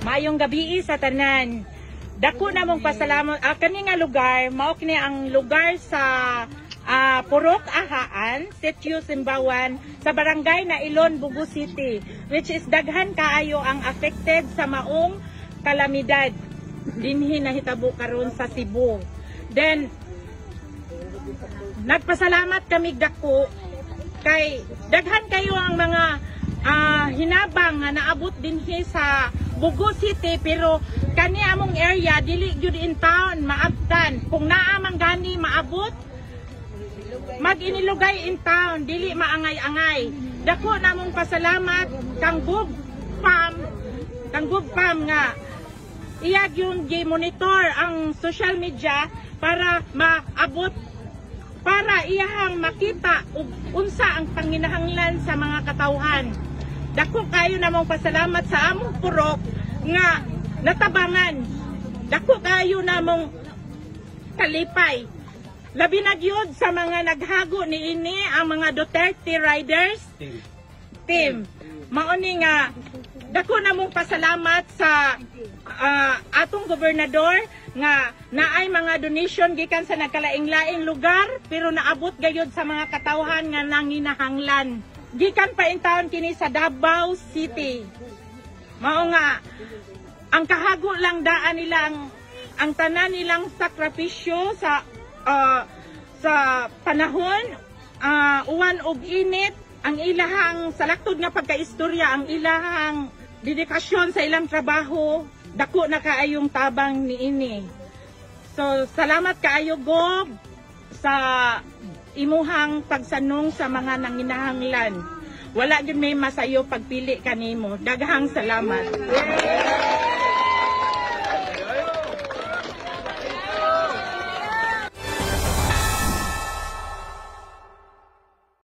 Maayong gabii sa tanan. Dako na mong pasalamat. Kani nga lugar, mao kini ang lugar sa Purok Ahaan, Sitio Simbawan, sa barangay Nailon, Bogo City, which is daghan kaayo ang affected sa maong kalamidad dinhi nahitabo karon sa Cebu. Then nagpasalamat kami dako kay daghan kayo ang mga hinabang nga naabot dinhi sa Bogo City, pero kani among area dili gyud in town maabtan. Kung naa man gani maabot, mag-inilugay in town, dili maangay-angay. Dako namong pasalamat kang Gov Pam, kang Gov Pam nga iya yung gi-monitor ang social media para maabot, para iyahang makita ug unsa ang panginahanglan sa mga katawhan. Dako kayo namong pasalamat sa among purok nga natabangan. Dako kayo namong kalipay. Labi na gyud sa mga naghago niini, ang mga Duterte Riders team. Mao ni nga dako namong pasalamat sa atong gobernador nga naay mga donation gikan sa nagkalaing-laing lugar, pero naabot gayud sa mga katawhan nga nanginahanglan. Gikan pa in town kini sa Davao City. Mao nga ang kahago lang daan nilang ang tanan nilang sakripisyo sa panahon uwan ug init, ang ilahang salaktod nga pagkaistorya, ang ilahang dedikasyon sa ilang trabaho, dako na kaayong tabang niini. So salamat kaayo, Gob, sa imuhang pagsanong sa mga nanginahanglan. Wala gyud may masayo pagpili kanimo. Daghang salamat.